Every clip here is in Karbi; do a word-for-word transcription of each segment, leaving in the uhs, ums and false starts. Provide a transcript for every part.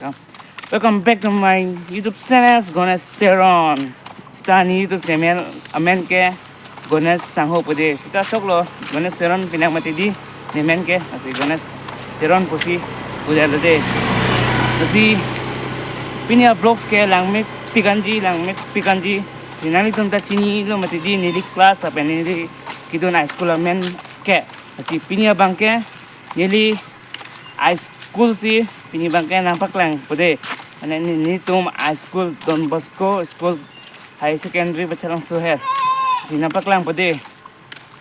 Welcome back to my YouTube channel, Ganesh Teron. Sita ne YouTube channel amen ke Ganesh Sangho pu de. Sita choklo Ganesh Teron pinak mati di, ne amen ke, lasi Ganesh Teron pusi pudetlo de. Lasi pini a-vlogs ke langmepik anji, langmepik anji. Si nanglitum ta chinilo mati di, neli class lapen neli kedun a-school amen ke. Lasi pini abang ke neli a-school si pini abang ke nangpaklangpo de. Mane ne- nelitum a-school Don Bosco School Higher Secondary Baithalangso he. Si nangpaklangpo de.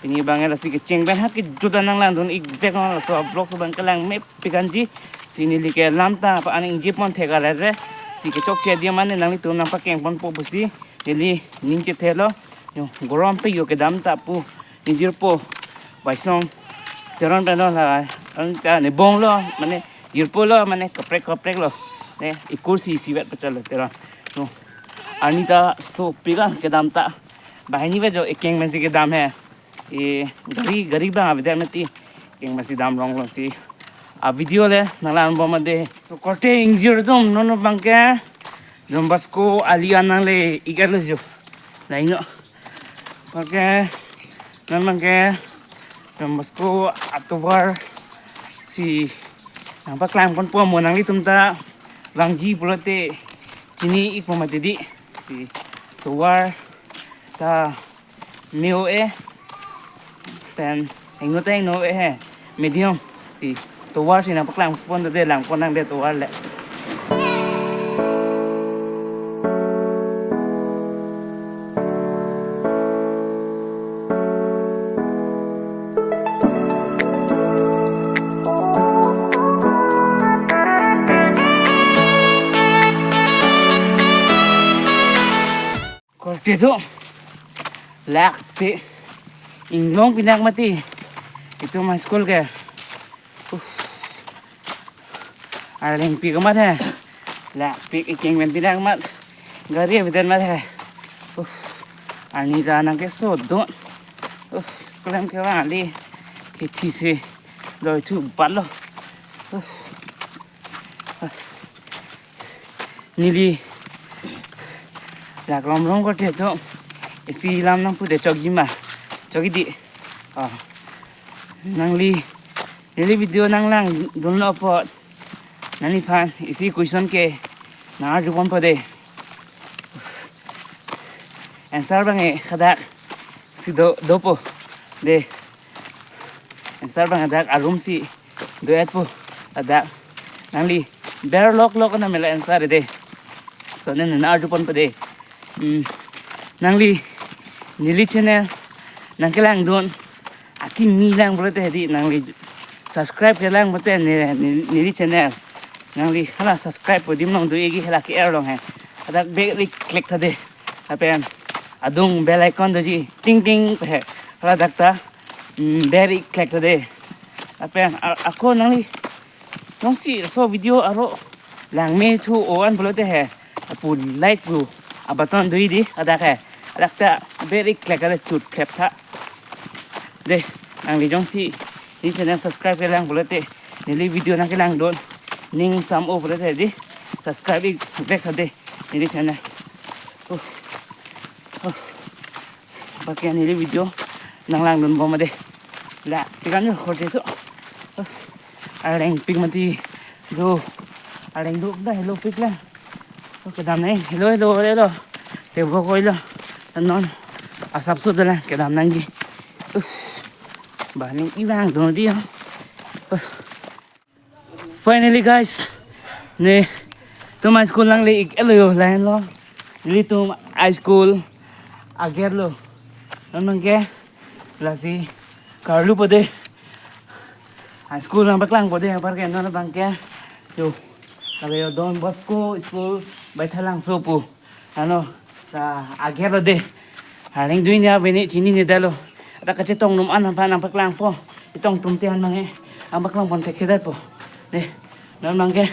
Pini abang ke lasi kecheng pen ha kejut an nanglangdun-ik vek non, laso a-vlogs abang ke langmepik anji. Si neli ke lam ta pa an ingjepon thek a rere. Si kechokche adim an nanglitum nangpakengponpo pusi neli ning chethelo. Yo, gorom pe yo kedam ta pu. Ne jirpo Baisong Teron pen lo la, an ta ne bong lo, mane jirpo lo, mane kaprek kaprek lo. Ne ikur si isivet pachal lo Teron. No. Arni ta sopik an kedam ta. Banghini vet jo, ekeng pensi kedam he. E gari, gari abang avedet mati. Ekeng pensi damrong lo si. A-video le nanglangbom ade. So korte ingjir atum, non abang ke Don Bosco ali an nangle-ik-etlo jo. Laino. Anparke non abang ke Don Bosco atovar si nangpaklangponpo, mo nanglitum ta vangji pulote chini-ikpo mati di. Si tovar ta me-o-e pen ingno ta ingno-e he, medium. Si tovar si nangpaklangpon de, langpon nang de tovar le. Korte do. Lakpe. Inglong pinak mati. Itum a-school ke. Uff. Arleng pik amat he. Lakpe, ekeng pen pinak amat. Gari avedet amat he. Uff. Arni ta nangkeso do. Uff. School hem kevang kali. Kithi si doi thu bat lo. Uff. Neli laklom rong korte do. Isi lam nangpu de chokji ma. Chokji di. Oh. Nangli, neli video nanglangdunlo apot nangliphan isi question ke nangarjuponpo de. Answer abang ke hadak si do, dopo de. Answer abang hadak arum si do-etpo. Hadak nangli berlok lok na mela answer de. So ne nangarjuponpo de. Hmm. Nangli neli channel nangkelangdun akimi lang pulote di, nangli subscribe kelang pulote ne, ne, neli channel. Nangli hala subscribe pu adim along do-ikji, hala ke-er along he. Hadak bell ri click tha de. Lapen adung bell icon doji ting ting he. Hala dak ta, mm, bell ri click tha de. Lapen a- ako nangli jongsi laso video aro langme thu o-an pulote he, lapu like pu a-button do-ik di, hadak he. Hadak ta bell ri click tha de, chut klep tha. De, nangli jongsi neli channel subscribe kelang pulote, neli video nangkelangdun ning sam-o pulote di, subscribe-ik vek tha de neli channel. Oh. Oh. Anparke neli video nanglangdunbom ade. La, tikan yo korte do. Oh. Arleng pik mati do. Arleng do dak helo pik la. Oh, kedam nang. Helo, helo, helo. Te bo koi lo. Non asapso dolang kedam nangji. Uff. Bani ibang do di. Oh. Finally guys, netum a-school nangle-ik-etlo yo, lahenlo. Nelitum a-school a-gate lo. Non abang ke lasi karlupo de. A-school nangpaklangpo de, anparke non abang ke. Yo. Lake yo Don Bosco School Baithalangso pu. Ano, ta a-gate lo de. Arleng dui ne abene chinine detlo. Dak kachetong atum an aphan nangpaklangpo. Chetong atum te an abang ke nangpaklangpon thekthedetpo. De, non abang ke.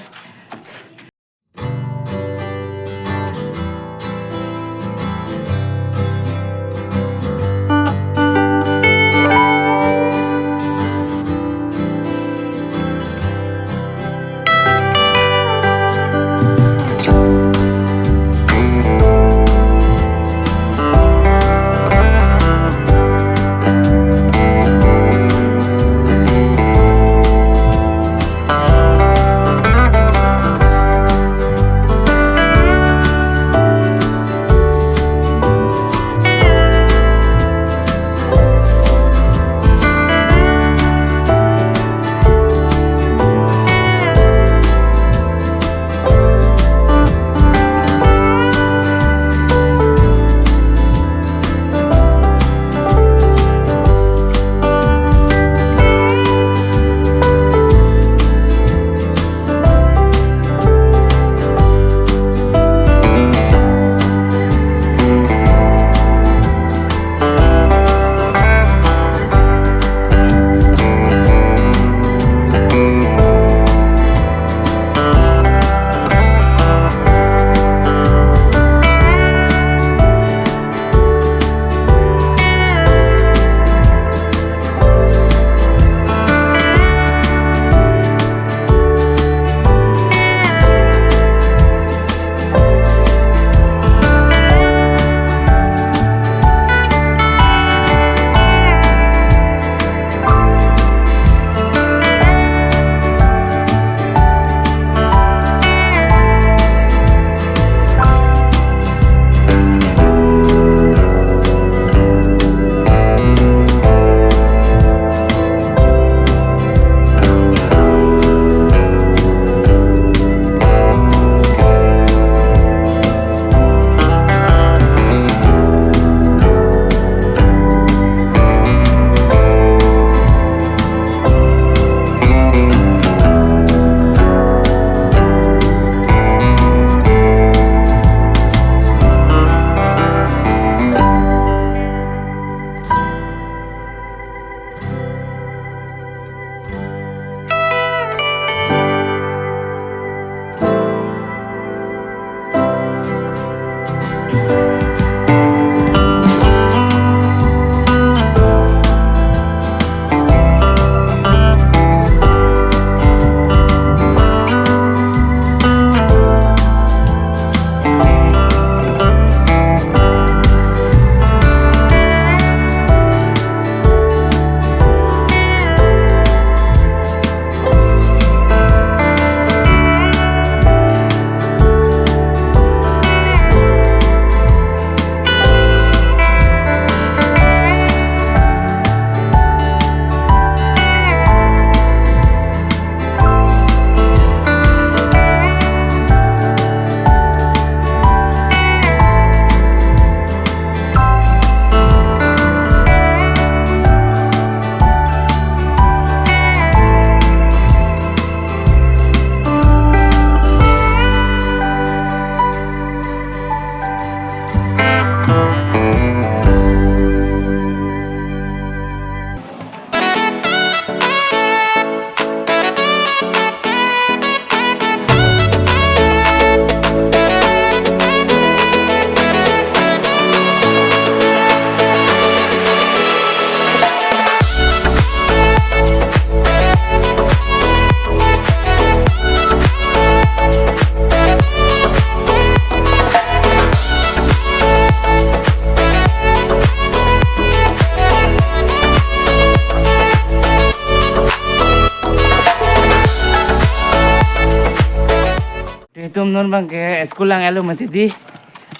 Non abangke school lang-etlo mati di.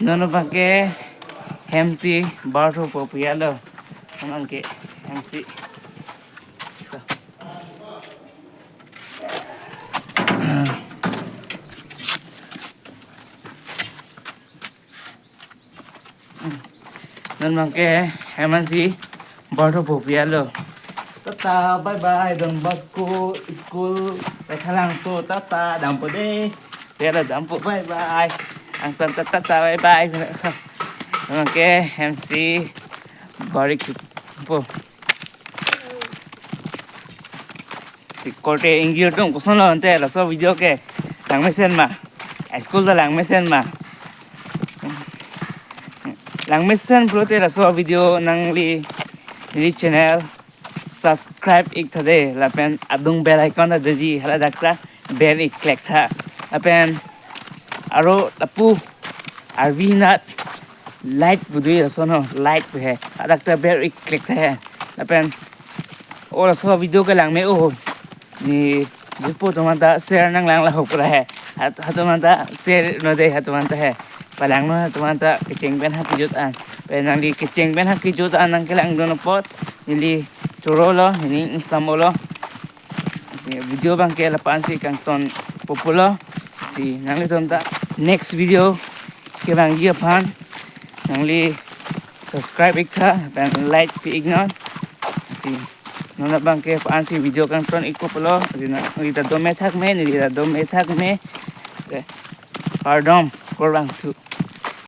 Non abangke hemsi bartho po pu-etlo. Non abangke hemsi. Non abangke hem ansi bartho po pu-etlo. Tata, bye bye, Don Bosco School, Pethalang. So, tata, dampo de. Pu-etlo, dampo, bye bye. Angtan tata, tata, bye bye. Non abangke hemsi bar-ik po. Si korte ingjir atum, kosonlo ante laso video ke langmesen ma? School ta langmesen ma? Langmesen pulote laso video nangli neli channel subscribe-ik tha de, lapen adung bell icon ta doji, hala dak ta ber-ik klek tha. Lapen aro lapu arvi nat like pu do laso no, like pu he. Hala dak ta ber-ik klek tha he. Lapen o laso video ke langme-o, ne jirpo atum anta share nanglang lahok ra he. Hat, hat atum anta share-iknon de, hat atum anta he. Palangnon hat atum anta kecheng pen ha kejut an. Pen nangli kecheng pen ha kejut an nangkelangdun apot neli chorolo, neli ingsam-olo. Video abangke lapu-ansi kangton po pulo. Si nanglitum ta next video kevangji aphan nangli subscribe-ik tha, pen like pi-iknon. Si non abangke lapu-ansi video kangton-ik po pulo. Si nangli ta dome thakme, neli ta dome thakme. Okay. Kardom, kurvangthu.